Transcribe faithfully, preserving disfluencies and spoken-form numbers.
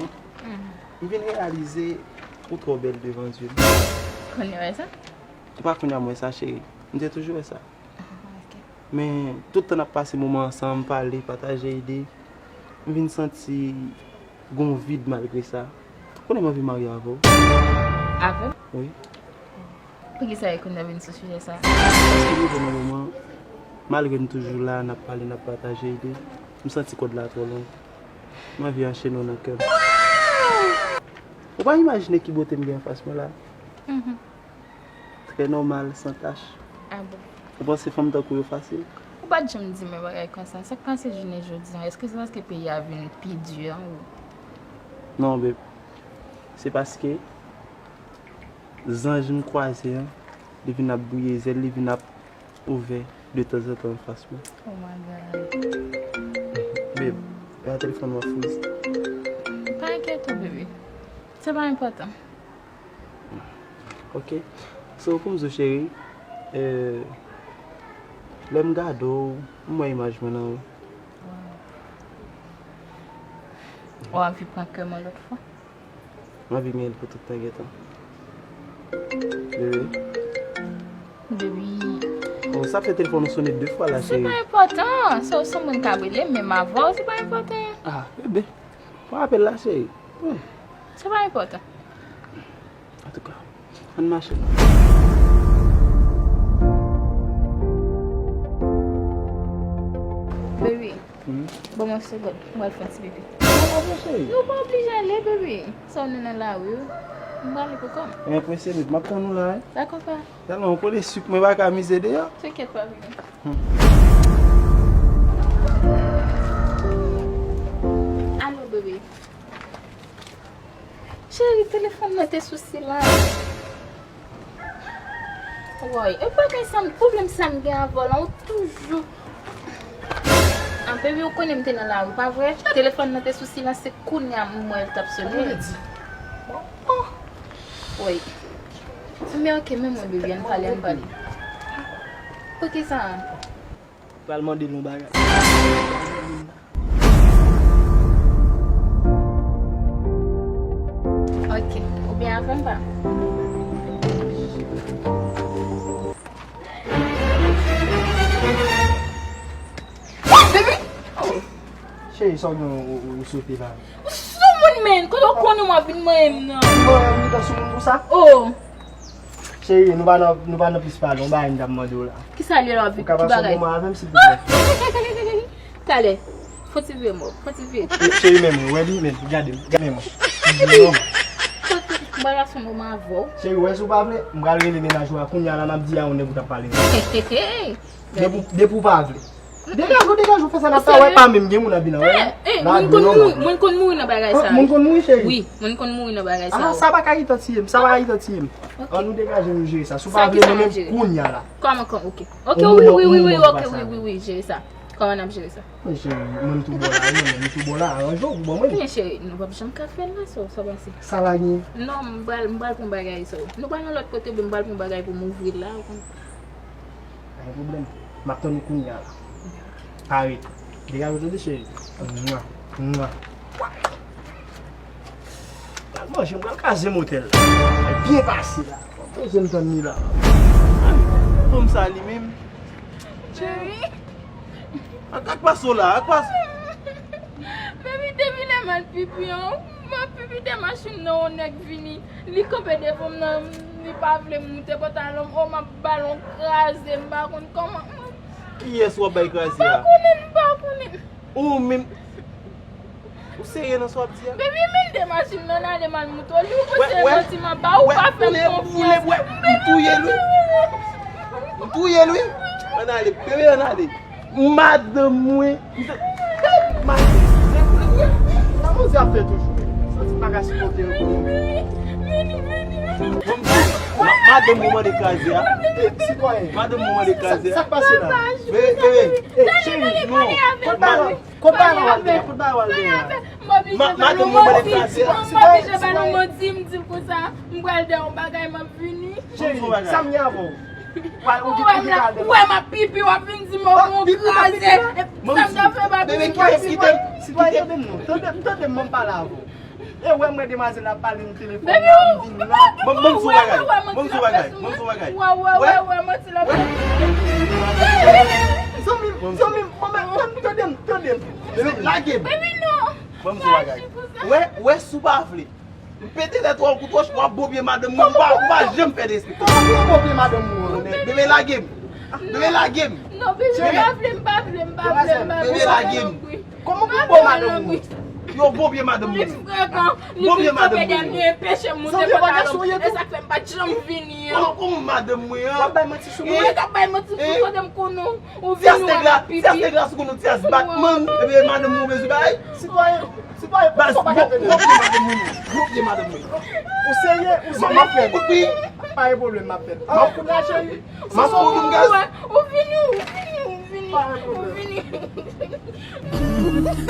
M vin reyalize ou twò bèl devan zye m. Kounye a w wè sa? Se pa kounye a m wè sa, cheri. M te toujou wè sa. Ah, ok. Men, tout tan n ap pase moman ansanm, pale, pataje ide, m vin santi gon vid malgre sa. Ou konnen m anvi marye avè w. Avè w? Wi. Poukisa e kounye a vin sou sijè sa? Paske rive nan moman, malgre n toujou la, n ap pale, n ap pataje ide, m santi kòd la twò long. M anvi anchene w nan kè m. Ou pa imajine ki bote m gen anfas mwen la. Mhm. Trè nòmal, san tach. Ah bon? Ou panse fanm tankou yo fasil? Ou pa t janm di mwen bagay konsa. Sa k pase jounen jodi a? Èske se paske peyi a vin pi di an ou? Non, babe. Se paske zanj m kwaze an, li vin ap bouye zèl, li vin ap ouvè detanzantan anfas mwen. Oh my God. Babe, e pa telefòn mwen fwiz. Pa enkyete w, bebe. Se pa enpòtan. Ok. So, pou m di w, cheri, eh, lè m gade w, m wè imaj mwen nan ou. Wow. Ou anvi pran kè m yon lòt fwa? M anvi gen l pou tout tan gen tan. Bebe. Bebe. Oh, sa fè telefòn ou sonnen de fwa la, cheri. Se pa enpòtan. Se w, se w moun k ap rele m, menm avè w, se pa enpòtan. Ah, bebe. Pran apèl la, cheri. Hmm. Se pa enpòtan. Antouka, ann mache. Baby, hmm? Ban m yon segonn, mwen al fè yon ti pipi. Non, non, non, cheri. Nou pa oblije ale, baby. Sa w nan lari, m prale pou kò m. Enpresyone, m ap tann ou la, wi. Dakò, pa. Tèlman w kole sik, mwen pa ka mize deyò. Tenkèt, pa vini. Hmm. Alo, bebe. Cheri, telefòn nan te sou silans. Woy, e bagay sa m, pwoblèm sa m gen avè w lan, ou toujou. Ah, bebe, ou konnen m te nan lari, pa vre? Telefòn nan te sou silans, se kounye a m wè l t ap sonnen. Sa vle di? Oh. Woy. Men ok, men mwen, bebe, ann pale, ann pale. Poukisa? Pral mande l yon bagay. Ok, ou byen avè m, pa? Baby! Oh. Cheri, sa w gen ou, ou, ou sote la? Ou sou moun, men! Kote w konnen w ap vin manyen m nan? Ou pa wè m gentan sou moun pou sa? Oh! Cheri, nou pa nan, nou pa nan plis pale, yon bagay m t ap mande w la. Kisa l ye la, ki bagay? Ou ka pase yon moman avè m, silvouplè? Talè. Fon ti vye mò, fon ti vye. Cheri, men mwen, wè li, men, gade m, gade men mwen. M pral pase yon moman avè w. Cheri, wè si w pa vle, m pral rele mennaj ou a kounye a la, m ap di a yon nèg ou t ap pale. Depi, depi w pa vle. Degaje w, degaje w, fè sa n ap fè, wè pa menm gen moun ap vin an, wè. Eh, eh, moun konn mouri, moun konn mouri nan bagay sa. Moun konn mouri, cheri? Wi, moun konn mouri nan bagay sa. Ah, sa pa ka itantiye m, sa pa ka itantiye m. Ok. Ann nou degaje nou jere sa. Si w pa vle, mwen menm kounye a la. Kòman, kòman, ok. Ok, wi, wi, wi, wi, ok, wi, wi, wi, jere sa. Kòman n ap jere sa? Men cheri, mwen m tou bon la, wi, mwen m tou bon la, aranje w pou ban mwen. Men cheri, nou p ap janm ka fè l la, sa w, sa w panse? Sa la gen? Non, m pral, m pral pran bagay sa w. Nou pral nan lòt kote, oubyen m pral pran bagay pou m ouvri l la, ou konn. Pa gen pwoblèm. M ap tann ou kounye a la. Pare tou. Degaje w tande, cheri. Mwa, mwa. Pral manje, m pral kraze motèl la. Sa byen pase la. Poze m tann li la. Fanm sa li menm. Cheri. Ak, ak pa so la, ak pa so. Baby, depi lè m al pipi an, m ap pipi dè machin nan, yon nèg vini, li kanpe devan m nan, li pa vle m moute pantalon m, o m ap ba l yon kraze, m pa konn kòman. Kiyès w ap bay kraze a? M pa konnen, m pa konnen. Ou menm, ou serye nan sa w ap di a? Baby, men de machin nan ale m al moute w li, ou panse e manti m ap ba ou, ou pa fè m konfyans. M touye l wi. M touye l wi. Ann ale, bebe, ann ale. Madanm mwen. Madanm mwen ap fè toujou. Santi m pa ka sipòte yo. Bon, ma-, madanm mwen mande kraze a. Madanm mwen mande kraze a. Sa k pase la? Bebe, bebe. Cheri, non. Kot bagay w al dèyè? Kot bagay w al dèyè? Ma-, madanm mwen mande kraze a. M oblije ba nou manti, m di l konsa, m pral dèyè yon bagay, m ap vini. Cheri, sa m gen avè w? Ou wè m ap pipi, w ap vin di m ou kraze. Sa m ta fè pa pipi. Sitwayen, tande m non. Tande m, tande m, m pale avè w. E wè mwen demwazèl ap pale nan telefòn la, m vin la. Ban m di w bagay. Ban m di w bagay. Ban m di w bagay. Wè, wè, wè, wè, manti la. Zanmi m, zanmi m, tande m, tande m. Lage m. Ban m di w bagay. Wè, wè, si w pa vle. M pete lèt ou an kout wòch, w ap bon pye madanm mwen, ou pa, ou pa janm fè respè. Kòman pou bon pye madanm ou an? Bebe, lage m. Bebe, lage m. Non, bebe, m pa vle, m pa vle, m pa vle, m pa vle. Bebe, lage m. Kòman pou bon madanm ou? Yo bon pye madanm mwen. Li frekan, li vin kanpe dèyè m, li enpeche m moute kòt madanm. E sa k fè m pa t janm vini an. Kòman, kòman madanm mwen an? W ap bay manti sou mwen. Mwen k ap bay manti sou tande m konnen ou vini w ap pipi. Ti astèg la sou konnen ti as Batman, epi madanm mwen bezwen bay. Sitwayen, sitwayen, sa pa ka tande. Bon pye madanm mwen. Bon pye madanm mwen. Ou serye? Ou serye? M ap fè kout pye. Pa gen pwoblèm, m ap fè. An, kounye a, cheri. M ap fè kout gaz. Ou vini, ou vini, ou vini, ou vini.